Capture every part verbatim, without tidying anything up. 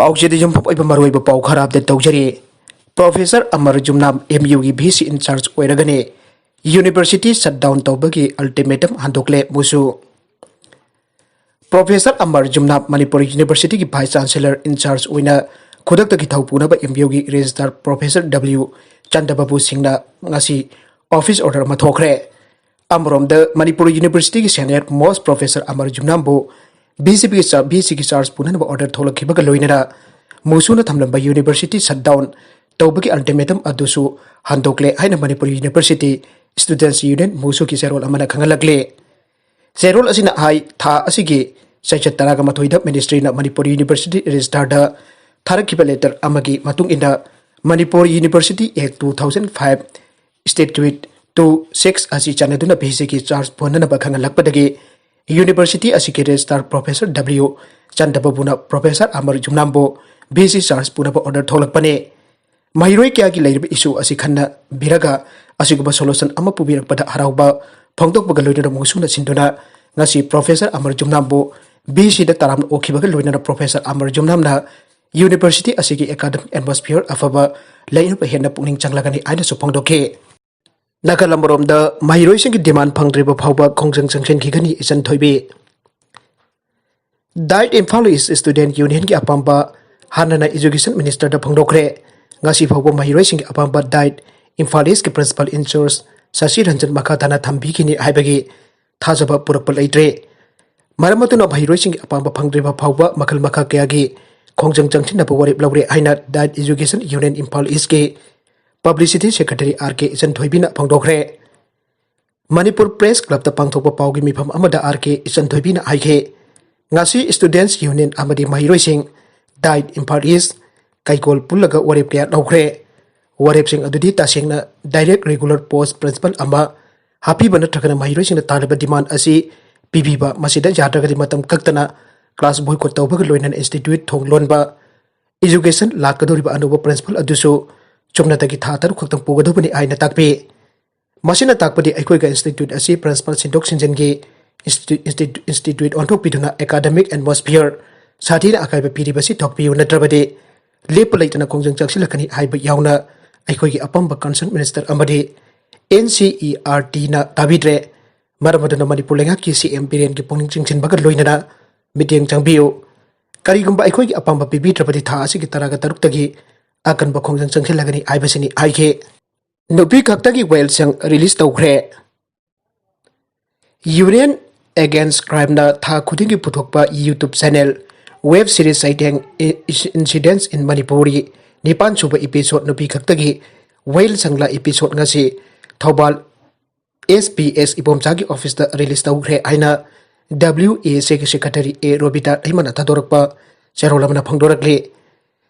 ꯑꯧꯖꯤꯗ ꯌꯨꯝꯐꯝ ꯑꯣꯏꯕ ꯃꯔꯨꯑꯣꯏꯕ ꯄꯥꯎ ꯈꯔ ꯑꯞꯗꯦꯠ ꯇꯧꯖꯔꯤ꯫ ꯄ꯭ꯔꯣꯐꯦꯁꯔ ꯑꯃꯔ ꯖꯨꯝꯅꯥꯝ ꯑꯦꯝ ꯌꯨꯒꯤ ꯚꯤ ꯁꯤ ꯏꯟꯆꯥꯔꯖ ꯑꯣꯏꯔꯒꯅꯤ꯫ ꯌꯨꯅꯤꯚꯔꯁꯤꯇꯤ ꯁꯠ ꯗꯥꯎꯟ ꯇꯧꯕꯒꯤ ꯑꯜꯇꯤꯃꯦꯇꯝ ꯍꯟꯗꯣꯛꯂꯦ ꯃꯨꯁꯨ꯫ ꯄ꯭ꯔꯣꯐꯦꯁꯔ ꯑꯃꯔ ꯖꯨꯝꯅꯥꯝ ꯃꯅꯤꯄꯨꯔ ꯌꯨꯅꯤꯚꯔꯁꯤꯇꯤꯒꯤ ꯚꯥꯏꯁ ꯆꯥꯟꯁꯦꯂꯔ ꯏꯟꯆꯥꯔꯖ ꯑꯣꯏꯅ ꯈꯨꯗꯛꯇꯒꯤ ꯊꯧ ꯄꯨꯅꯕ ꯑꯦꯝ ꯌꯨꯒꯤ ꯔꯦꯖꯤꯁꯇ꯭ꯔꯥꯔ ꯄ꯭ꯔꯣꯐꯦꯁꯔ ꯗꯕ꯭ꯂꯤꯎ ꯆꯟꯗꯕꯕꯨ ꯁꯤꯡꯅ ꯉꯁꯤ ꯑꯣꯐꯤꯁ ꯑꯣꯔꯗꯔ ꯑꯃ ꯊꯣꯛꯈ꯭ꯔꯦ꯫ ꯑꯃꯔꯣꯝꯗ ꯃꯅꯤꯄꯨꯔ ꯌꯨꯅꯤꯚꯔꯁꯤꯇꯤꯒꯤ ꯁꯦꯅꯤꯌꯔ ꯃꯣꯁ ꯄ꯭ꯔꯣꯐꯦꯁꯔ ꯑꯃꯔ ꯖꯨꯝꯅꯥꯝꯕꯨ ꯚꯤ ꯁꯤ ꯄꯤꯒꯤ ꯆꯥ-, ꯚꯤ ꯁꯤꯒꯤ ꯆꯥꯔꯖ ꯄꯨꯅꯅꯕ ꯑꯣꯔꯗꯔ ꯊꯣꯛꯂꯛꯈꯤꯕꯒ ꯂꯣꯏꯅꯅ ꯃꯨꯁꯨꯅ ꯊꯝꯂꯝꯕ ꯌꯨꯅꯤꯚꯔꯁꯤꯇꯤ ꯁꯠ ꯗꯥꯎꯟ ꯇꯧꯕꯒꯤ ꯑꯜꯇꯤꯃꯦꯇꯝ ꯑꯗꯨꯁꯨ ꯍꯟꯗꯣꯛꯂꯦ ꯍꯥꯏꯅ ꯃꯅꯤꯄꯨꯔ ꯌꯨꯅꯤꯚꯔꯁꯤꯇꯤ ꯁ꯭ꯇꯨꯗꯦꯟꯠꯁ ꯌꯨꯅꯤꯌꯟ ꯃꯨꯁꯨꯒꯤ ꯆꯦꯔꯣꯜ ꯑꯃꯅ ꯈꯪꯍꯜꯂꯛꯂꯦ꯫ ꯆꯦꯔꯣꯜ ꯑꯁꯤꯅ ꯍꯥꯏ, ꯊꯥ ꯑꯁꯤꯒꯤ ꯆꯩꯆꯠ ꯇꯔꯥꯒ ꯃꯥꯊꯣꯏꯗ ꯃꯤꯅꯤꯁꯇ꯭ꯔꯤꯅ ꯃꯅꯤꯄꯨꯔ ꯌꯨꯅꯤꯚꯔꯁꯤꯇꯤ ꯔꯦꯖꯤꯁꯇ꯭ꯔꯥꯔꯗ ꯊꯥꯔꯛꯈꯤꯕ ꯂꯦꯇꯔ ꯑꯃꯒꯤ ꯃꯇꯨꯡ ꯏꯟꯅ Manipur university act two thousand five statute two six ꯑꯁꯤ ꯆꯠꯅꯗꯨꯅ ꯚꯤ ꯁꯤꯒꯤ ꯆꯥꯔꯖ ꯄꯨꯍꯟꯅꯅꯕ ꯈꯪꯍꯜꯂꯛꯄꯗꯒꯤ ꯌꯨꯅꯤꯚꯔꯁꯤꯇꯤ ꯑꯁꯤꯒꯤ ꯔꯦꯖꯤꯁꯇ꯭ꯔꯥꯔ ꯄ꯭ꯔꯣꯐꯦꯁꯔ ꯗꯕ꯭ꯂꯤꯎ ꯆꯟꯗꯕꯕꯨꯅ ꯄ꯭ꯔꯣꯐꯦꯁꯔ ꯑꯃꯔ ꯖꯨꯝꯅꯥꯝꯕꯨ ꯚꯤ ꯁꯤ ꯆꯥꯔꯖ ꯄꯨꯅꯕ ꯑꯣꯔꯗꯔ ꯊꯣꯛꯂꯛꯄꯅꯤ꯫ ꯃꯍꯩꯔꯣꯏ ꯀꯌꯥꯒꯤ ꯂꯩꯔꯤꯕ ꯏꯁꯨ ꯑꯁꯤ ꯈꯟꯅꯕꯤꯔꯒ ꯑꯁꯤꯒꯨꯝꯕ ꯁꯣꯂꯨꯁꯟ ꯑꯃ ꯄꯨꯕꯤꯔꯛꯄꯗ ꯍꯔꯥꯎꯕ ꯐꯣꯡꯗꯣꯛꯄꯒ ꯂꯣꯏꯅꯅ ꯃꯨꯁꯨꯅ ꯁꯤꯟꯗꯨꯅ ꯉꯁꯤ ꯄ꯭ꯔꯣꯐꯦꯁꯔ ꯑꯃꯔ ꯖꯨꯝꯅꯥꯝꯕꯨ ꯚꯤ ꯁꯤꯗ ꯇꯔꯥꯝꯅ ꯑꯣꯛꯈꯤꯕꯒ ꯂꯣꯏꯅꯅ ꯄ꯭ꯔꯣꯐꯦꯁꯔ ꯑꯃꯔ ꯖꯨꯝꯅꯥꯝꯅ ꯌꯨꯅꯤꯚꯔꯁꯤꯇꯤ ꯑꯁꯤꯒꯤ ꯑꯦꯀꯥꯗꯃꯤꯛ ꯑꯦꯠꯃꯣꯁꯐꯤꯌꯔ ꯑꯐꯕ ꯂꯩꯅꯕ ꯍꯦꯟꯅ ꯄꯨꯛꯅꯤꯡ ꯆꯪꯂꯒꯅꯤ ꯍꯥꯏꯅꯁꯨ ꯐꯣꯡꯗꯣꯛꯈꯤ꯫ ꯅꯥꯀꯜ ꯑꯃꯔꯣꯝꯗ ꯃꯍꯩꯔꯣꯏꯁꯤꯡꯒꯤ ꯗꯤꯃꯥꯟ ꯐꯪꯗ꯭ꯔꯤꯕ ꯐꯥꯎꯕ ꯈꯣꯡꯖꯪ ꯆꯪꯁꯤꯟꯈꯤꯒꯅꯤ ꯏꯆꯟ ꯊꯣꯏꯕꯤ꯫ ꯗꯥꯏꯠ ꯏꯝꯐꯥꯜ ꯏꯁ ꯁ꯭ꯇꯨꯗꯦꯟꯠ ꯌꯨꯅꯤꯌꯟꯒꯤ ꯑꯄꯥꯝꯕ ꯍꯥꯟꯅꯅ ꯏꯖꯨꯀꯦꯁꯟ ꯃꯤꯅꯤꯁꯇꯔꯗ ꯐꯣꯡꯗꯣꯛꯈ꯭ꯔꯦ꯫ ꯉꯁꯤ ꯐꯥꯎꯕ ꯃꯍꯩꯔꯣꯏꯁꯤꯡꯒꯤ ꯑꯄꯥꯝꯕ ꯗꯥꯏꯠ ꯏꯝꯐꯥꯜ ꯏꯁꯀꯤ ꯄ꯭ꯔꯤꯟꯁꯤꯄꯥꯜ ꯏꯟꯆꯥꯔꯖ ꯁꯁꯤ ꯔꯟꯖꯟ ꯃꯈꯥ ꯇꯥꯅ ꯊꯝꯕꯤꯈꯤꯅꯤ ꯍꯥꯏꯕꯒꯤ ꯊꯥꯖꯕ ꯄꯨꯔꯛꯄ ꯂꯩꯇ꯭ꯔꯦ꯫ ꯃꯔꯝ ꯑꯗꯨꯅ ꯃꯍꯩꯔꯣꯏꯁꯤꯡꯒꯤ ꯑꯄꯥꯝꯕ ꯐꯪꯗ꯭ꯔꯤꯕ ꯐꯥꯎꯕ ꯃꯈꯜ ꯃꯈꯥ ꯀꯌꯥꯒꯤ ꯈꯣꯡꯖꯪ ꯆꯪꯁꯤꯟꯅꯕ ꯋꯥꯔꯦꯞ ꯂꯧꯔꯦ ꯍꯥꯏꯅ ꯗꯥꯏꯠ ꯏꯖꯨꯀꯦꯁꯟ ꯌꯨꯅꯤꯌꯟ ꯏꯝꯐꯥꯜ ꯏꯁꯀꯤ ꯄꯕ꯭ꯂꯤꯁꯤꯇꯤ ꯁꯦꯀ꯭ꯔꯦꯇꯔꯤ ꯑꯥꯔ ꯀꯦ ꯏꯆꯟ ꯊꯣꯏꯕꯤꯅ ꯐꯣꯡꯗꯣꯛꯈ꯭ꯔꯦ꯫ ꯃꯅꯤꯄꯨꯔ ꯄ꯭ꯔꯦꯁ ꯀ꯭ꯂꯕꯇ ꯄꯥꯡꯊꯣꯛꯄ ꯄꯥꯎꯒꯤ ꯃꯤꯐꯝ ꯑꯃꯗ ꯑꯥꯔ ꯀꯦ ꯏꯆꯟ ꯊꯣꯏꯕꯤꯅ ꯍꯥꯏꯈꯤ, ꯉꯁꯤ ꯁ꯭ꯇꯨꯗꯦꯟꯠꯁ ꯌꯨꯅꯤꯌꯟ ꯑꯃꯗꯤ ꯃꯍꯩꯔꯣꯏꯁꯤꯡ ꯗꯥꯏꯠ ꯏꯝꯐꯥꯜ ꯏꯁ ꯀꯩꯀꯣꯜ ꯄꯨꯜꯂꯒ ꯋꯥꯔꯦꯞ ꯀꯌꯥ ꯂꯧꯈ꯭ꯔꯦ꯫ ꯋꯥꯔꯦꯞꯁꯤꯡ ꯑꯗꯨꯗꯤ ꯇꯁꯦꯡꯅ ꯗꯥꯏꯔꯦꯛ ꯔꯤꯒꯨꯂꯔ ꯄꯣꯁ ꯄ꯭ꯔꯤꯟꯁꯤꯄꯥꯜ ꯑꯃ ꯍꯥꯞꯄꯤꯕ ꯅꯠꯇ꯭ꯔꯒꯅ ꯃꯍꯩꯔꯣꯏꯁꯤꯡꯅ ꯇꯥꯜꯂꯤꯕ ꯗꯤꯃꯥꯟ ꯑꯁꯤ ꯄꯤꯕꯤꯕ, ꯃꯁꯤꯗ ꯌꯥꯗ꯭ꯔꯒꯗꯤ ꯃꯇꯝ ꯀꯛꯇꯅ ꯀ꯭ꯂꯥꯁ ꯕꯣꯏꯀꯣꯠ ꯇꯧꯕꯒ ꯂꯣꯏꯅꯅ ꯏꯟꯁꯇꯤꯇ꯭ꯌꯨꯠ ꯊꯣꯡ ꯂꯣꯟꯕ, ꯏꯖꯨꯀꯦꯁꯟ ꯂꯥꯛꯀꯗꯧꯔꯤꯕ ꯑꯅꯧꯕ ꯄ꯭ꯔꯤꯟꯁꯤꯄꯥꯜ ꯑꯗꯨꯁꯨ ꯆꯨꯝꯅꯇꯒꯤ ꯊꯥ ꯇꯔꯨꯛ ꯈꯛꯇꯪ ꯄꯨꯒꯗꯧꯕꯅꯤ ꯍꯥꯏꯅ ꯇꯥꯛꯄꯤ꯫ ꯃꯁꯤꯅ ꯇꯥꯛꯄꯗꯤ ꯑꯩꯈꯣꯏꯒ ꯏꯟꯁꯇꯤꯇ꯭ꯌꯨꯠ ꯑꯁꯤ ꯄ꯭ꯔꯤꯟꯁꯤꯄꯥꯜ ꯁꯤꯟꯗꯣꯛ ꯁꯤꯟꯖꯤꯟꯒꯤ ꯏꯟꯁꯇꯤ-, ꯏꯟꯁꯇꯤ-, ꯏꯟꯁꯇꯤꯇ꯭ꯌꯨꯠ ꯑꯣꯟꯊꯣꯛꯄꯤꯗꯨꯅ ꯑꯦꯀꯥꯗꯃꯤꯛ ꯑꯦꯠꯃꯣꯁꯐꯤꯌꯔ ꯁꯥꯊꯤꯅ ꯑꯀꯥꯏꯕ ꯄꯤꯔꯤꯕꯁꯤ ꯊꯣꯛꯄꯤꯌꯨ, ꯅꯠꯇ꯭ꯔꯕꯗꯤ ꯂꯦꯞꯄ ꯂꯩꯇꯅ ꯈꯣꯡꯖꯪ ꯆꯪꯁꯤꯜꯂꯛꯀꯅꯤ ꯍꯥꯏꯕ ꯌꯥꯎꯅ ꯑꯩꯈꯣꯏꯒꯤ ꯑꯄꯥꯝꯕ concerned minister ꯑꯃꯗꯤ N C E R T ꯅ ꯇꯥꯕꯤꯗ꯭ꯔꯦ꯫ ꯃꯔꯝ ꯑꯗꯨꯅ ꯃꯅꯤꯄꯨꯔ ꯂꯩꯉꯥꯛꯀꯤ C M ꯕꯤꯔꯦꯟꯒꯤ ꯄꯨꯛꯅꯤꯡ ꯆꯤꯡꯁꯤꯟꯕꯒ ꯂꯣꯏꯅꯅ ꯃꯤꯠꯌꯦꯡ ꯆꯪꯕꯤꯌꯨ꯫ ꯀꯔꯤꯒꯨꯝꯕ ꯑꯩꯈꯣꯏꯒꯤ ꯑꯄꯥꯝꯕ ꯄꯤꯕꯤꯗ꯭ꯔꯕꯗꯤ ꯊꯥ ꯑꯁꯤꯒꯤ ꯇꯔꯥꯒ ꯇꯔꯨꯛꯇꯒꯤ ꯑꯀꯟꯕ ꯈꯣꯡꯖꯪ ꯆꯪꯁꯤꯜꯂꯒꯅꯤ ꯍꯥꯏꯕꯁꯤꯅꯤ ꯍꯥꯏꯈꯤ꯫ ꯅꯨꯄꯤ ꯈꯛꯇꯒꯤ ꯋꯥꯌꯦꯜꯁꯪ release ꯇꯧꯈ꯭ꯔꯦ꯫ Union Against Crime ꯅ ꯊꯥ ꯈꯨꯗꯤꯡꯒꯤ ꯄꯨꯊꯣꯛꯄ YouTube channel web series ꯆꯩꯊꯦꯡ Incidents in Manipur ꯒꯤ ꯅꯤꯄꯥꯟ ꯁꯨꯕ episode ꯅꯨꯄꯤ ꯈꯛꯇꯒꯤ ꯋꯥꯌꯦꯜꯁꯪꯂꯥ episode ꯉꯁꯤ Thoubal S P S ꯏꯕꯣꯝꯆꯥꯒꯤ office ꯇ release ꯇꯧꯈ꯭ꯔꯦ ꯍꯥꯏꯅ W A C ꯒꯤ secretary A ꯔꯣꯕꯤꯇꯥ ꯂꯩꯃꯅ ꯊꯥꯗꯣꯔꯛꯄ ꯆꯦꯔꯣꯜ ꯑꯃꯅ ꯐꯣꯡꯗꯣꯔꯛꯂꯤ꯫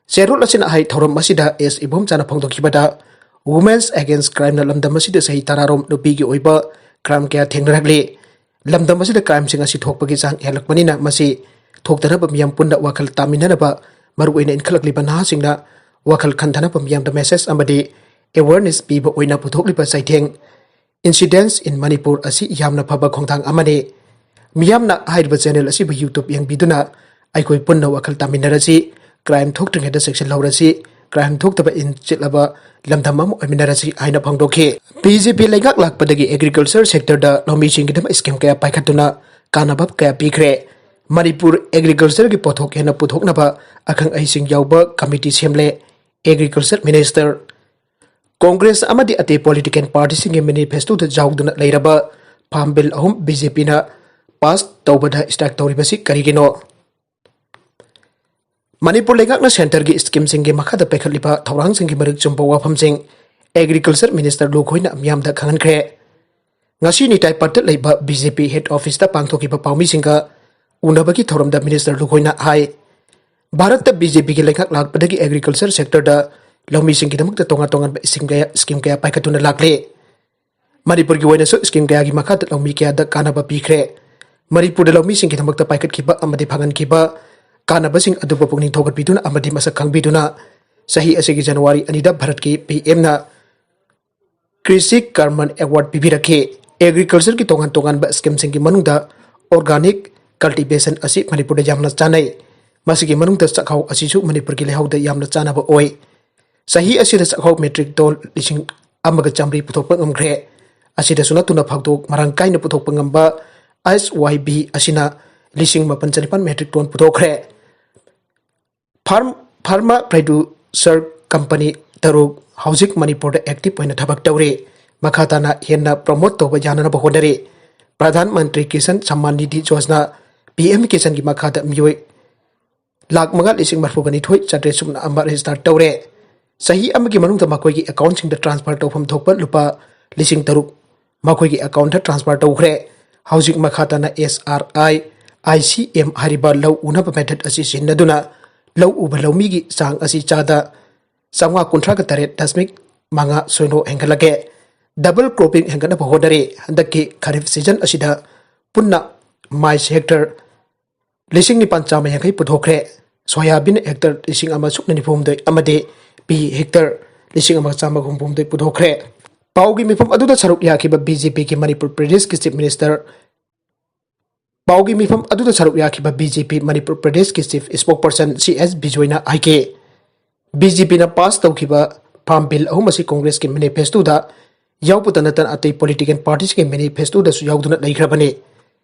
ꯆꯦꯔꯣꯜ ꯑꯁꯤꯅ ꯍꯥꯏ, ꯊꯧꯔꯝ ꯑꯁꯤꯗ S ꯏꯕꯣꯝꯆꯥꯅ ꯐꯣꯡꯗꯣꯛꯈꯤꯕꯗ, Women's Against Crime ꯅ ꯂꯝꯗꯝ ꯑꯁꯤꯗ ꯆꯍꯤ ꯇꯔꯥꯔꯣꯝ ꯅꯨꯄꯤꯒꯤ ꯑꯣꯏꯕ crime ꯀꯌꯥ ꯊꯦꯡꯅꯔꯛꯂꯤ꯫ ꯂꯝꯗꯝ ꯑꯁꯤꯗ crime ꯁꯤꯡ ꯑꯁꯤ ꯊꯣꯛꯄꯒꯤ ꯆꯥꯡ ꯍꯦꯜꯂꯛꯄꯅꯤꯅ ꯃꯁꯤ ꯊꯣꯛꯇꯅꯕ ꯃꯤꯌꯥꯝ ꯄꯨꯟꯅ ꯋꯥꯈꯜ ꯇꯥꯃꯤꯟꯅꯅꯕ ꯃꯔꯨꯑꯣꯏꯅ ꯏꯟꯈꯠꯂꯛꯂꯤꯕ ꯅꯍꯥꯁꯤꯡꯅ ꯋꯥꯈꯜ ꯈꯟꯊꯅꯕ ꯃꯤꯌꯥꯝꯗ message ꯑꯃꯗꯤ awareness ꯄꯤꯕ ꯑꯣꯏꯅ ꯄꯨꯊꯣꯛꯂꯤꯕ ꯆꯩꯊꯦꯡ Incidents in Manipur ꯑꯁꯤ ꯌꯥꯝꯅ ꯐꯕ ꯈꯣꯡꯊꯥꯡ ꯑꯃꯅꯤ꯫ ꯃꯤꯌꯥꯝꯅ ꯍꯥꯏꯔꯤꯕ channel ꯑꯁꯤꯕꯨ YouTube ꯌꯦꯡꯕꯤꯗꯨꯅ ꯑꯩꯈꯣꯏ ꯄꯨꯟꯅ ꯋꯥꯈꯜ ꯇꯥꯃꯤꯟꯅꯔꯁꯤ, crime ꯊꯣꯛꯇ꯭ꯔꯤꯉꯩꯗ ꯆꯦꯛꯁꯤꯜꯍꯧꯔꯁꯤ, crime ꯊꯣꯛꯇꯕ ꯏꯟ ꯆꯤꯠꯂꯕ ꯂꯝꯗꯝ ꯑꯃ ꯑꯣꯏꯃꯤꯟꯅꯔꯁꯤ ꯍꯥꯏꯅ ꯐꯣꯡꯗꯣꯛꯈꯤ꯫ B J P ꯂꯩꯉꯥꯛ ꯂꯥꯛꯄꯗꯒꯤ agriculture sector ꯗ ꯂꯧꯃꯤꯁꯤꯡꯒꯤꯗꯃꯛ scheme ꯀꯌꯥ ꯄꯥꯏꯈꯠꯇꯨꯅ ꯀꯥꯟꯅꯕ ꯀꯌꯥ ꯄꯤꯈ꯭ꯔꯦ꯫ ꯃꯅꯤꯄꯨꯔ agriculture ꯒꯤ ꯄꯣꯠꯊꯣꯛ ꯍꯦꯟꯅ ꯄꯨꯊꯣꯛꯅꯕ ꯑꯈꯪ ꯑꯍꯩꯁꯤꯡ ꯌꯥꯎꯕ committee ꯁꯦꯝꯂꯦ꯫ Agriculture Minister Congress ꯑꯃꯗꯤ ꯑꯇꯩ political party ꯁꯤꯡꯒꯤ manifesto ꯗ ꯌꯥꯎꯗꯨꯅ ꯂꯩꯔꯕ farm bill ꯑꯍꯨꯝ B J P ꯅ pass ꯇꯧꯕꯗ strike ꯇꯧꯔꯤꯕꯁꯤ ꯀꯔꯤꯒꯤꯅꯣ? ꯃꯅꯤꯄꯨꯔ ꯂꯩꯉꯥꯛꯅ centre ꯒꯤ scheme ꯁꯤꯡꯒꯤ ꯃꯈꯥꯗ ꯄꯥꯏꯈꯠꯂꯤꯕ ꯊꯧꯔꯥꯡꯁꯤꯡꯒꯤ ꯃꯔꯤꯛ ꯆꯨꯝꯕ ꯋꯥꯐꯝꯁꯤꯡ Agriculture Minister ꯂꯨꯈꯣꯏꯅ ꯃꯤꯌꯥꯝꯗ ꯈꯪꯍꯟꯈ꯭ꯔꯦ꯫ ꯉꯁꯤ ꯅꯤꯇꯥꯏ ꯄꯥꯠꯇ ꯂꯩꯕ B J P head office ꯇ ꯄꯥꯡꯊꯣꯛꯈꯤꯕ ꯄꯥꯎꯃꯤꯁꯤꯡꯒ ꯎꯅꯕꯒꯤ ꯊꯧꯔꯝꯗ Minister ꯂꯨꯈꯣꯏꯅ ꯍꯥꯏ, ꯚꯥꯔꯠꯇ B J P ꯒꯤ ꯂꯩꯉꯥꯛ ꯂꯥꯛꯄꯗꯒꯤ agriculture sector ꯗ ꯂꯧꯃꯤꯁꯤꯡꯒꯤꯗꯃꯛꯇ ꯇꯣꯉꯥꯟ ꯇꯣꯉꯥꯟꯕ scheme ꯀꯌꯥ, scheme ꯀꯌꯥ ꯄꯥꯏꯈꯠꯇꯨꯅ ꯂꯥꯛꯂꯦ꯫ ꯃꯅꯤꯄꯨꯔꯒꯤ ꯑꯣꯏꯅꯁꯨ scheme ꯀꯌꯥꯒꯤ ꯃꯈꯥꯗ ꯂꯧꯃꯤ ꯀꯌꯥꯗ ꯀꯥꯟꯅꯕ ꯄꯤꯈ꯭ꯔꯦ꯫ ꯃꯅꯤꯄꯨꯔꯗ ꯂꯧꯃꯤꯁꯤꯡꯒꯤꯗꯃꯛꯇ ꯄꯥꯏꯈꯠꯈꯤꯕ ꯑꯃꯗꯤ ꯐꯪꯍꯟꯈꯤꯕ ꯀꯥꯟꯅꯕꯁꯤꯡ ꯑꯗꯨꯕꯨ ꯄꯨꯛꯅꯤꯡ ꯊꯧꯒꯠꯄꯤꯗꯨꯅ ꯑꯃꯗꯤ ꯃꯁꯛ ꯈꯪꯕꯤꯗꯨꯅ ꯆꯍꯤ ꯑꯁꯤꯒꯤ January ꯑꯅꯤꯗ ꯚꯥꯔꯠꯀꯤ P M ꯅ Krishi Karman Award ꯄꯤꯕꯤꯔꯛꯈꯤ꯫ Agriculture ꯒꯤ ꯇꯣꯉꯥꯟ ꯇꯣꯉꯥꯟꯕ scheme ꯁꯤꯡꯒꯤ ꯃꯅꯨꯡꯗ organic cultivation ꯑꯁꯤ ꯃꯅꯤꯄꯨꯔꯗ ꯌꯥꯝꯅ ꯆꯥꯅꯩ꯫ ꯃꯁꯤꯒꯤ ꯃꯅꯨꯡꯗ ꯆꯥꯛꯍꯥꯎ ꯑꯁꯤꯁꯨ ꯃꯅꯤꯄꯨꯔꯒꯤ ꯂꯩꯍꯥꯎꯗ ꯌꯥꯝꯅ ꯆꯥꯅꯕ ꯑꯣꯏ꯫ ꯆꯍꯤ ꯑꯁꯤꯗ ꯆꯥꯛꯍꯥꯎ metric ton ꯂꯤꯁꯤꯡ ꯑꯃꯒ ꯆꯥꯃꯔꯤ ꯄꯨꯊꯣꯛꯄ ꯉꯝꯈ꯭ꯔꯦ꯫ ꯑꯁꯤꯗꯁꯨ ꯅꯠꯇꯅ ꯐꯧꯗꯣꯛ ꯃꯔꯥꯡ ꯀꯥꯏꯅ ꯄꯨꯊꯣꯛꯄ ꯉꯝꯕ S Y B ꯑꯁꯤꯅ ꯂꯤꯁꯤꯡ ꯃꯥꯄꯟ ꯆꯅꯤꯄꯥꯟ metric ton ꯄꯨꯊꯣꯛꯈ꯭ꯔꯦ꯫ Farm, pharma producer company ꯇꯔꯨꯛ ꯍꯧꯖꯤꯛ ꯃꯅꯤꯄꯨꯔꯗ active ꯑꯣꯏꯅ ꯊꯕꯛ ꯇꯧꯔꯤ꯫ ꯃꯈꯥ ꯇꯥꯅ ꯍꯦꯟꯅ promote ꯇꯧꯕ ꯌꯥꯅꯅꯕ ꯍꯣꯠꯅꯔꯤ꯫ ꯄ꯭ꯔꯙꯥꯟ ꯃꯟꯇ꯭ꯔꯤ ꯀꯤꯁꯟ ꯁꯝꯃꯥꯟ ꯅꯤꯙꯤ ꯌꯣꯖꯅꯥ, P M ꯀꯤꯁꯟꯒꯤ ꯃꯈꯥꯗ ꯃꯤꯑꯣꯏ ꯂꯥꯈ ꯃꯉꯥ ꯂꯤꯁꯤꯡ ꯃꯔꯤꯐꯨꯒ ꯅꯤꯊꯣꯏ ꯆꯥꯇ꯭ꯔꯦꯠ ꯁꯨꯞꯅ ꯑꯃ register ꯇꯧꯔꯦ꯫ ꯆꯍꯤ ꯑꯃꯒꯤ ꯃꯅꯨꯡꯗ ꯃꯈꯣꯏꯒꯤ accountꯁꯤꯡꯗ transfer ꯇꯧꯐꯝ ꯊꯣꯛꯄ ꯂꯨꯄꯥ ꯂꯤꯁꯤꯡ ꯇꯔꯨꯛ ꯃꯈꯣꯏꯒꯤ accountꯇ transfer ꯇꯧꯈ꯭ꯔꯦ꯫ ꯍꯧꯖꯤꯛ ꯃꯈꯥ ꯇꯥꯅ S R I, I C M ꯍꯥꯏꯔꯤꯕ ꯂꯧ ꯎꯅꯕ method ꯑꯁꯤ ꯁꯤꯖꯤꯟꯅꯗꯨꯅ ꯂꯧ ꯎꯕ ꯂꯧꯃꯤꯒꯤ ꯆꯥꯡ ꯑꯁꯤ ꯆꯥꯗ ꯆꯥꯝꯃꯉꯥ ꯀꯨꯟꯊ꯭ꯔꯥꯒ ꯇꯔꯦꯠ ꯗꯁꯃꯤꯛ ꯃꯉꯥ ꯁꯣꯏꯅꯣ ꯍꯦꯟꯒꯠꯂꯛꯀꯦ꯫ Double cropping ꯍꯦꯟꯒꯠꯅꯕ ꯍꯣꯠꯅꯔꯤ꯫ ꯍꯟꯗꯛꯀꯤ ꯈꯔꯤꯐ season ꯑꯁꯤꯗ ꯄꯨꯟꯅ ꯃꯥꯏꯁ hectare ꯂꯤꯁꯤꯡ ꯅꯤꯄꯥꯟ ꯆꯥꯝꯃ ꯌꯥꯡꯈꯩ ꯄꯨꯊꯣꯛꯈ꯭ꯔꯦ꯫ ꯁꯣꯌꯥꯕꯤꯟ hectare ꯂꯤꯁꯤꯡ ꯑꯃ ꯁꯨꯞꯅ ꯅꯤꯐꯨ ꯍꯨꯝꯗꯣꯏ ꯑꯃꯗꯤ ꯄꯤ hectare ꯂꯤꯁꯤꯡ ꯑꯃꯒ ꯆꯥꯝꯃꯒ ꯍꯨꯝꯐꯨ ꯍꯨꯝꯗꯣꯏ ꯄꯨꯊꯣꯛꯈ꯭ꯔꯦ꯫ ꯄꯥꯎꯒꯤ ꯃꯤꯐꯝ ꯑꯗꯨꯗ ꯁꯔꯨꯛ ꯌꯥꯈꯤꯕ B J Pꯒꯤ ꯃꯅꯤꯄꯨꯔ ꯄ꯭ꯔꯗꯦꯁꯀꯤ Chief Minister, ꯄꯥꯎꯒꯤ ꯃꯤꯐꯝ ꯑꯗꯨꯗ ꯁꯔꯨꯛ ꯌꯥꯈꯤꯕ B J P ꯃꯅꯤꯄꯨꯔ ꯄ꯭ꯔꯗꯦꯁꯀꯤ Chief Spokesperson C S ꯕꯤꯖꯣꯏꯅ ꯍꯥꯏꯈꯤ, B J Pꯅ pass ꯇꯧꯈꯤꯕ farm bill ꯑꯍꯨꯝ ꯑꯁꯤ ꯀꯣꯡꯒ꯭ꯔꯦꯁꯀꯤ manifestoꯗ ꯌꯥꯎꯕꯇ ꯅꯠꯇꯅ ꯑꯇꯩ political partyꯁꯤꯡꯒꯤ manifestoꯗꯁꯨ ꯌꯥꯎꯗꯨꯅ ꯂꯩꯈ꯭ꯔꯕꯅꯤ꯫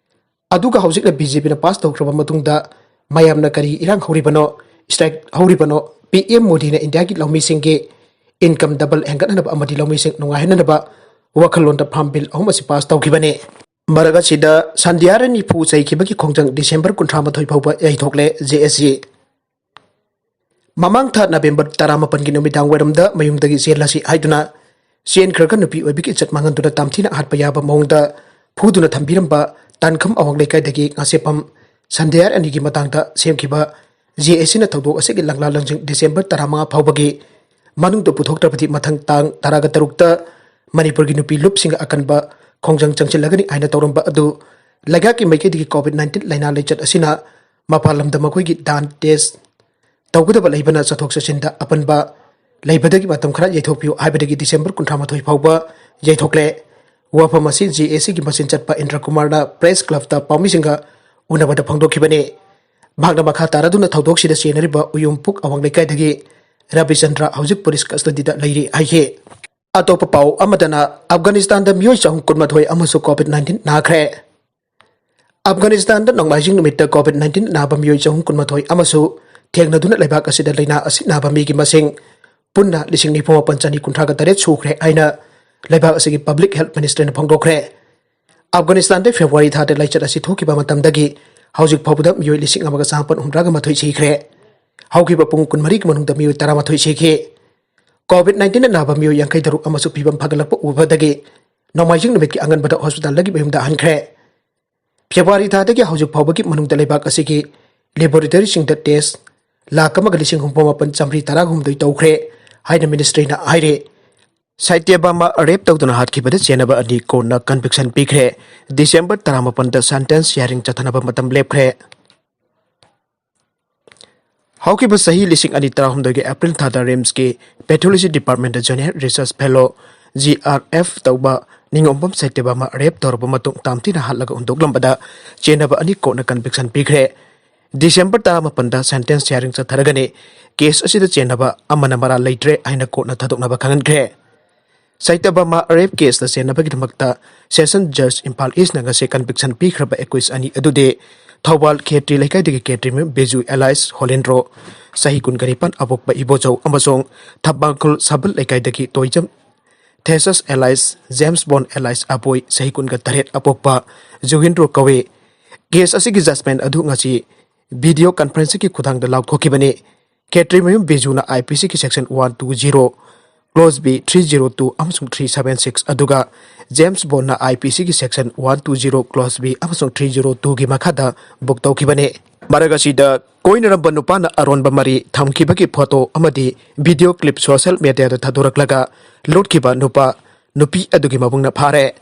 ꯑꯗꯨꯒ ꯍꯧꯖꯤꯛꯅ B J Pꯅ pass ꯇꯧꯈ꯭ꯔꯕ ꯃꯇꯨꯡꯗ ꯃꯌꯥꯝꯅ ꯀꯔꯤ ꯏꯔꯥꯡ ꯍꯧꯔꯤꯕꯅꯣ, strike ꯍꯧꯔꯤꯕꯅꯣ? P M ꯃꯣꯗꯤꯅ ꯏꯟꯗꯤꯌꯥꯒꯤ ꯂꯧꯃꯤꯁꯤꯡꯒꯤ income double ꯍꯦꯟꯒꯠꯍꯟꯅꯕ ꯑꯃꯗꯤ ꯂꯧꯃꯤꯁꯤꯡ ꯅꯨꯡꯉꯥꯏꯍꯟꯅꯅꯕ ꯋꯥꯈꯜꯂꯣꯟꯗ farm bill ꯑꯍꯨꯝ ꯑꯁꯤ pass ꯇꯧꯈꯤꯕꯅꯤ꯫ ꯃꯔꯛ ꯑꯁꯤꯗ ꯁꯟꯙ꯭ꯌꯥ ꯔꯥꯅꯤ ꯐꯨ ꯆꯩꯈꯤꯕꯒꯤ ꯈꯣꯡꯖꯪ December ꯀꯨꯟꯊ꯭ꯔꯥ ꯃꯥꯊꯣꯏ ꯐꯥꯎꯕ ꯌꯩꯊꯣꯛꯂꯦ, J S C꯫ ꯃꯃꯥꯡ ꯊꯥ November ꯇꯔꯥꯃꯥꯄꯟꯒꯤ ꯅꯨꯃꯤꯗꯥꯡ ꯋꯥꯏꯔꯝꯗ ꯃꯌꯨꯝꯗꯒꯤ ꯆꯦꯜꯂꯁꯤ ꯍꯥꯏꯗꯨꯅ ꯆꯦꯟꯈ꯭ꯔꯒ ꯅꯨꯄꯤ ꯑꯣꯏꯕꯒꯤ ꯏꯖꯠ ꯃꯥꯡꯍꯟꯗꯨꯅ ꯇꯝꯊꯤꯅ ꯍꯥꯠꯄ ꯌꯥꯕ ꯃꯑꯣꯡꯗ ꯐꯨꯗꯨꯅ ꯊꯝꯕꯤꯔꯝꯕ ꯇꯥꯟꯈꯝ ꯑꯋꯥꯡ ꯂꯩꯀꯥꯏꯗꯒꯤ ꯉꯥꯁꯦꯞꯄꯝ ꯁꯟꯙ꯭ꯌꯥ ꯔꯥꯅꯤꯒꯤ ꯃꯇꯥꯡꯗ ꯁꯦꯝꯈꯤꯕ J S Cꯅ ꯊꯧꯗꯣꯛ ꯑꯁꯤꯒꯤ ꯂꯪꯂꯥ ꯂꯪꯁꯤꯡ December ꯇꯔꯥꯃꯉꯥ ꯐꯥꯎꯕꯒꯤ ꯃꯅꯨꯡꯗ ꯄꯨꯊꯣꯛꯇ꯭ꯔꯕꯗꯤ ꯃꯊꯪ ꯇꯥꯡ ꯇꯔꯥꯒ ꯇꯔꯨꯛꯇ ꯃꯅꯤꯄꯨꯔꯒꯤ ꯅꯨꯄꯤ ꯂꯨꯞꯁꯤꯡꯒ ꯑꯀꯟꯕ ꯈꯣꯡꯖꯪ ꯆꯪꯁꯤꯜꯂꯒꯅꯤ ꯍꯥꯏꯅ ꯇꯧꯔꯝꯕ ꯑꯗꯨ ꯂꯩꯉꯥꯛꯀꯤ ꯃꯥꯏꯀꯩꯗꯒꯤ COVID nineteen ꯂꯥꯏꯅꯥ ꯂꯩꯆꯠ ꯑꯁꯤꯅ ꯃꯄꯥꯟ ꯂꯝꯗ ꯃꯈꯣꯏꯒꯤ ꯗꯥꯟ test ꯇꯧꯒꯗꯕ ꯂꯩꯕꯅ ꯆꯠꯊꯣꯛ ꯆꯠꯁꯤꯟꯗ ꯑꯄꯟꯕ ꯂꯩꯕꯗꯒꯤ ꯃꯇꯝ ꯈꯔ ꯌꯩꯊꯣꯛꯄꯤꯌꯨ ꯍꯥꯏꯕꯗꯒꯤ December ꯀꯨꯟꯊ꯭ꯔꯥ ꯃꯥꯊꯣꯏ ꯐꯥꯎꯕ ꯌꯩꯊꯣꯛꯂꯦ꯫ ꯋꯥꯐꯝ ꯑꯁꯤ J S Cꯒꯤ ꯃꯆꯤꯟ ꯆꯠꯄ ꯏꯟꯗ꯭ꯔ ꯀꯨꯃꯥꯔꯅ press clubꯇ ꯄꯥꯎꯃꯤꯁꯤꯡꯒ ꯎꯅꯕꯗ ꯐꯣꯡꯗꯣꯛꯈꯤꯕꯅꯤ꯫ ꯃꯍꯥꯛꯅ ꯃꯈꯥ ꯇꯥꯔꯗꯨꯅ ꯊꯧꯗꯣꯛꯁꯤꯗ ꯆꯦꯟꯅꯔꯤꯕ ꯎꯌꯨꯝꯄꯨꯛ ꯑꯋꯥꯡ ꯂꯩꯀꯥꯏꯗꯒꯤ ꯔꯕꯤꯆꯟꯗ꯭ꯔ ꯍꯧꯖꯤꯛ ꯄꯨꯂꯤꯁ ꯀꯁꯇꯗꯤꯗ ꯂꯩꯔꯤ ꯍꯥꯏꯈꯤ꯫ ꯑꯇꯣꯞꯄ ꯄꯥꯎ ꯑꯃꯗꯅ, ꯑꯐꯒꯥꯅꯤꯁꯇꯥꯟꯗ ꯃꯤꯑꯣꯏ ꯆꯍꯨꯝ ꯀꯨꯟꯃꯥꯊꯣꯏ ꯑꯃꯁꯨ COVID nineteen ꯅꯥꯈ꯭ꯔꯦ꯫ ꯑꯐꯒꯥꯅꯤꯁꯇꯥꯟꯗ ꯅꯣꯡꯃꯥꯏꯖꯤꯡ ꯅꯨꯃꯤꯠꯇ COVID nineteen ꯅꯥꯕ ꯃꯤꯑꯣꯏ ꯆꯍꯨꯝ ꯀꯨꯟꯃꯥꯊꯣꯏ ꯑꯃꯁꯨ ꯊꯦꯡꯅꯗꯨꯅ ꯂꯩꯕꯥꯛ ꯑꯁꯤꯗ ꯂꯥꯏꯅꯥ ꯑꯁꯤ ꯅꯥꯕ ꯃꯤꯒꯤ ꯃꯁꯤꯡ ꯄꯨꯟꯅ ꯂꯤꯁꯤꯡ ꯅꯤꯐꯨ ꯃꯥꯄꯟ ꯆꯅꯤ ꯀꯨꯟꯊ꯭ꯔꯥꯒ ꯇꯔꯦꯠ ꯁꯨꯈ꯭ꯔꯦ ꯍꯥꯏꯅ ꯂꯩꯕꯥꯛ ꯑꯁꯤꯒꯤ Public Health Ministryꯅ ꯐꯣꯡꯗꯣꯛꯈ꯭ꯔꯦ꯫ ꯑꯐꯒꯥꯅꯤꯁꯇꯥꯟꯗ ꯐꯦꯕ꯭ꯔꯨꯋꯥꯔꯤ ꯊꯥꯗ ꯂꯥꯏꯆꯠ ꯑꯁꯤ ꯊꯣꯛꯈꯤꯕ ꯃꯇꯝꯗꯒꯤ ꯍꯧꯖꯤꯛ ꯐꯥꯎꯕꯗ ꯃꯤꯑꯣꯏ ꯂꯤꯁꯤꯡ ꯑꯃꯒ ꯆꯥꯃꯥꯄꯟ ꯍꯨꯝꯗ꯭ꯔꯥꯒ ꯃꯥꯊꯣꯏ ꯁꯤꯈ꯭ꯔꯦ꯫ ꯍꯧꯈꯤꯕ ꯄꯨꯡ ꯀꯨꯟꯃꯔꯤꯒꯤ ꯃꯅꯨꯡꯗ ꯃꯤꯑꯣꯏ ꯇꯔꯥꯃꯥꯊꯣꯏ ꯁꯤꯈꯤ꯫ COVID nineteen ꯅꯥꯕ ꯃꯤꯑꯣꯏ ꯌꯥꯡꯈꯩ ꯇꯔꯨꯛ ꯑꯃꯁꯨ ꯐꯤꯕꯝ ꯐꯒꯠꯂꯛꯄ ꯎꯕꯗꯒꯤ ꯅꯣꯡꯃꯥꯏꯖꯤꯡ ꯅꯨꯃꯤꯠꯀꯤ ꯑꯉꯟꯕꯗ ꯍꯣꯁꯄꯤꯇꯥꯜꯗꯒꯤ ꯃꯌꯨꯝꯗ ꯍꯟꯈ꯭ꯔꯦ꯫ ꯐꯦꯕ꯭ꯔꯨꯋꯥꯔꯤ ꯊꯥꯗꯒꯤ ꯍꯧꯖꯤꯛ ꯐꯥꯎꯕꯒꯤ ꯃꯅꯨꯡꯗ ꯂꯩꯕꯥꯛ ꯑꯁꯤꯒꯤ ꯂꯦꯕꯣꯔꯦꯇꯣꯔꯤꯁꯤꯡꯗ ꯇꯦꯁ ꯂꯥꯈ ꯑꯃꯒ ꯂꯤꯁꯤꯡ ꯍꯨꯝꯐꯨ ꯃꯥꯄꯟ ꯆꯥꯃꯔꯤ ꯇꯔꯥꯍꯨꯝꯗꯣꯏ ꯇꯧꯈ꯭ꯔꯦ ꯍꯥꯏꯅ ꯃꯤꯅꯤꯁꯇ꯭ꯔꯤꯅ ꯍꯥꯏꯔꯤ꯫ ꯁꯥꯇ꯭ꯌꯕꯥꯃꯥ ꯔꯦꯞ ꯇꯧꯗꯨꯅ ꯍꯥꯠꯈꯤꯕꯗ ꯆꯦꯟꯅꯕ ꯑꯅꯤ ꯀꯣꯔꯠꯅ ꯀꯟꯚꯤꯛꯁꯟ ꯄꯤꯈ꯭ꯔꯦ꯫ ꯗꯤꯁꯦꯝꯕꯔ ꯇꯔꯥꯃꯥꯄꯟꯗ ꯁꯦꯟꯇꯦꯟꯁ ꯍꯤꯌꯥꯔꯤꯡ ꯆꯠꯊꯅꯕ ꯃꯇꯝ ꯂꯦꯞꯈ꯭ꯔꯦ꯫ ꯍꯧꯈꯤꯕ ꯆꯍꯤ ꯂꯤꯁꯤꯡ ꯑꯅꯤ ꯇꯔꯥꯍꯨꯝꯗꯣꯏꯒꯤ ꯑꯦꯄ꯭ꯔꯤꯜ ꯊꯥꯗ ꯔꯤꯝꯁꯀꯤ pathology department junior research fellow, G R F, ꯇꯧꯕ ꯅꯤꯉꯣꯝꯕꯝ ꯁꯥꯇ꯭ꯌꯕꯥꯃꯥ ꯔꯦꯞ ꯇꯧꯔꯕ ꯃꯇꯨꯡ ꯇꯥꯝꯊꯤꯅ ꯍꯥꯠꯂꯒ ꯍꯨꯟꯗꯣꯛꯂꯝꯕꯗ ꯆꯦꯟꯅꯕ ꯑꯅꯤ ꯀꯣꯔꯠꯅ ꯀꯟꯚꯤꯛꯁꯟ ꯄꯤꯈ꯭ꯔꯦ꯫ ꯗꯤꯁꯦꯝꯕꯔ ꯇꯔꯥꯃꯥꯄꯟꯗ ꯁꯦꯟꯇꯦꯟꯁ ꯍꯤꯌꯥꯔꯤꯡ ꯆꯠꯊꯔꯒꯅꯤ꯫ ꯀꯦꯁ ꯑꯁꯤꯗ ꯆꯦꯟꯅꯕ ꯑꯃꯅ ꯃꯔꯥꯜ ꯂꯩꯇ꯭ꯔꯦ ꯍꯥꯏꯅ ꯀꯣꯔꯠꯅ ꯊꯥꯗꯣꯛꯅꯕ ꯈꯪꯍꯟꯈ꯭ꯔꯦ꯫ ꯁꯥꯇ꯭ꯌꯕꯥꯃꯥ ꯔꯦꯞ ꯀꯦꯁꯇ ꯆꯦꯟꯅꯕꯒꯤꯗꯃꯛꯇ ꯁꯦꯁꯟ ꯖꯖ ꯏꯝꯐꯥꯜ ꯏꯁꯅ ꯉꯁꯤ ꯀꯟꯚꯤꯛꯁꯟ ꯄꯤꯈ꯭ꯔꯕ ꯑꯦꯀ꯭ꯌꯨꯁ ꯑꯅꯤ ꯑꯗꯨꯗꯤ ꯊꯧꯕꯥꯜ ꯈꯦꯇ꯭ꯔꯤ ꯂꯩꯀꯥꯏꯗꯒꯤ ꯈꯦꯇ꯭ꯔꯤꯃꯌꯨꯝ ꯕꯤꯖꯨ alias ꯍꯣꯂꯦꯟꯗ꯭ꯔꯣ, ꯆꯍꯤ ꯀꯨꯟꯒ ꯅꯤꯄꯥꯟ, ꯑꯕꯣꯛꯄ ꯏꯕꯣꯆꯧ, ꯑꯃꯁꯨꯡ ꯊꯝꯕꯥꯡꯈꯨꯜ ꯁꯥꯕꯜ ꯂꯩꯀꯥꯏꯗꯒꯤ ꯇꯣꯏꯖꯝ ꯊꯦꯁꯁ alias ꯖꯦꯝꯁ ꯕꯣꯟ alias ꯑꯕꯣꯏ, ꯆꯍꯤ ꯀꯨꯟꯒ ꯇꯔꯦꯠ, ꯑꯄꯣꯛꯄ ꯖꯨꯍꯤꯟꯗ꯭ꯔꯣ ꯀꯧꯏ꯫ ꯀꯦꯁ ꯑꯁꯤꯒꯤ ꯖꯖꯃꯦꯟ ꯑꯗꯨ ꯉꯁꯤ ꯚꯤꯗꯤꯑꯣ ꯀꯟꯐꯔꯦꯟꯁꯤꯡꯒꯤ ꯈꯨꯠꯊꯥꯡꯗ ꯂꯥꯎꯊꯣꯛꯈꯤꯕꯅꯤ꯫ ꯈꯦꯇ꯭ꯔꯤꯃꯌꯨꯝ ꯕꯤꯖꯨꯅ IPCꯒꯤ section one two zero, clause B three zero two ꯑꯃꯁꯨꯡ three seven six, ꯑꯗꯨꯒ ꯖꯦꯝꯁ ꯕꯣꯟꯅ IPCꯒꯤ section one two zero, clause B ꯑꯃꯁꯨꯡ three zero twoꯒꯤ ꯃꯈꯥꯗ ꯕꯨꯛ ꯇꯧꯈꯤꯕꯅꯤ꯫ ꯃꯔꯛ ꯑꯁꯤꯗ ꯀꯣꯏꯅꯔꯝꯕ ꯅꯨꯄꯥꯅ ꯑꯔꯣꯟꯕ ꯃꯔꯤ ꯊꯝꯈꯤꯕꯒꯤ ꯐꯣꯇꯣ ꯑꯃꯗꯤ ꯚꯤꯗꯤꯑꯣ ꯀ꯭ꯂꯤꯞ ꯁꯣꯁꯤꯌꯦꯜ ꯃꯤꯗꯤꯌꯥꯗ ꯊꯥꯗꯣꯔꯛꯂꯒ ꯂꯣꯠꯈꯤꯕ ꯅꯨꯄꯥ, ꯅꯨꯄꯤ ꯑꯗꯨꯒꯤ ꯃꯕꯨꯡꯅ ꯐꯥꯔꯦ꯫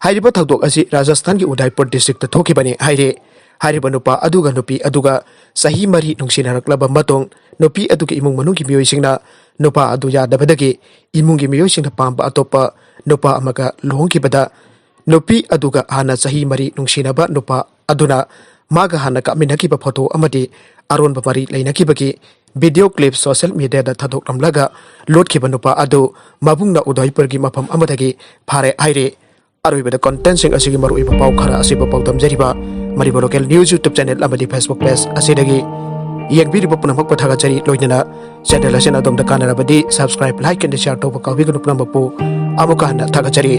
ꯍꯥꯏꯔꯤꯕ ꯊꯧꯗꯣꯛ ꯑꯁꯤ ꯔꯥꯖꯁꯊꯥꯟꯒꯤ ꯎꯗꯥꯏꯄꯨꯔ ꯗꯤꯁꯇ꯭ꯔꯤꯛꯇ ꯊꯣꯛꯈꯤꯕꯅꯤ ꯍꯥꯏꯔꯤ꯫ ꯍꯥꯏꯔꯤꯕ ꯅꯨꯄꯥ ꯑꯗꯨꯒ ꯅꯨꯄꯤ ꯑꯗꯨꯒ ꯆꯍꯤ ꯃꯔꯤ ꯅꯨꯡꯁꯤꯅꯔꯛꯂꯕ ꯃꯇꯨꯡ, ꯅꯨꯄꯤ ꯑꯗꯨꯒꯤ ꯏꯃꯨꯡ ꯃꯅꯨꯡꯒꯤ ꯃꯤꯑꯣꯏꯁꯤꯡꯅ ꯅꯨꯄꯥ ꯑꯗꯨ ꯌꯥꯗꯕꯗꯒꯤ ꯏꯃꯨꯡꯒꯤ ꯃꯤꯑꯣꯏꯁꯤꯡꯅ ꯄꯥꯝꯕ ꯑꯇꯣꯞꯄ ꯅꯨꯄꯥ ꯑꯃꯒ ꯂꯨꯍꯣꯡꯈꯤꯕꯗ, ꯅꯨꯄꯤ ꯑꯗꯨꯒ ꯍꯥꯟꯅ ꯆꯍꯤ ꯃꯔꯤ ꯅꯨꯡꯁꯤꯅꯕ ꯅꯨꯄꯥ ꯑꯗꯨꯅ ꯃꯥꯒ ꯍꯥꯟꯅ ꯀꯥꯞꯃꯤꯟꯅꯈꯤꯕ ꯐꯣꯇꯣ ꯑꯃꯗꯤ ꯑꯔꯣꯟꯕ ꯃꯔꯤ ꯂꯩꯅꯈꯤꯕꯒꯤ ꯚꯤꯗꯤꯑꯣ ꯀ꯭ꯂꯤꯞ ꯁꯣꯁꯤꯌꯦꯜ ꯃꯤꯗꯤꯌꯥꯗ ꯊꯥꯗꯣꯛꯂꯝꯂꯒ ꯂꯣꯠꯈꯤꯕ ꯅꯨꯄꯥ ꯑꯗꯨ ꯃꯕꯨꯡꯅ ꯎꯗꯥꯏꯄꯨꯔꯒꯤ ꯃꯐꯝ ꯑꯃꯗꯒꯤ ꯐꯥꯔꯦ ꯍꯥꯏꯔꯤ꯫ ꯑꯔꯣꯏꯕꯗ ꯀꯣꯟꯇꯦꯟꯁꯤꯡ ꯑꯁꯤꯒꯤ ꯃꯔꯨꯑꯣꯏꯕ ꯄꯥꯎ ꯈꯔ ꯑꯁꯤꯕꯨ ꯄꯥꯎꯗꯝꯖꯔꯤꯕ Manipur local news YouTube channel ꯑꯃꯗꯤ ꯐꯦꯁꯕꯨꯛ ꯄꯦꯖ ꯑꯁꯤꯗꯒꯤ ꯌꯦꯡꯕꯤꯔꯤꯕ ꯄꯨꯝꯅꯃꯛꯄꯨ ꯊꯥꯒꯠꯆꯔꯤ꯫ ꯂꯣꯏꯅꯅ ꯆꯦꯅꯦꯜ ꯑꯁꯤꯅ ꯑꯗꯣꯝꯗ ꯀꯥꯟꯅꯔꯕꯗꯤ subscribe, like and share ꯇꯧꯕ ꯀꯥꯎꯕꯤꯒꯅꯨ꯫ ꯄꯨꯝꯅꯃꯛꯄꯨ ꯑꯃꯨꯛꯀ ꯍꯟꯅ ꯊꯥꯒꯠꯆꯔꯤ꯫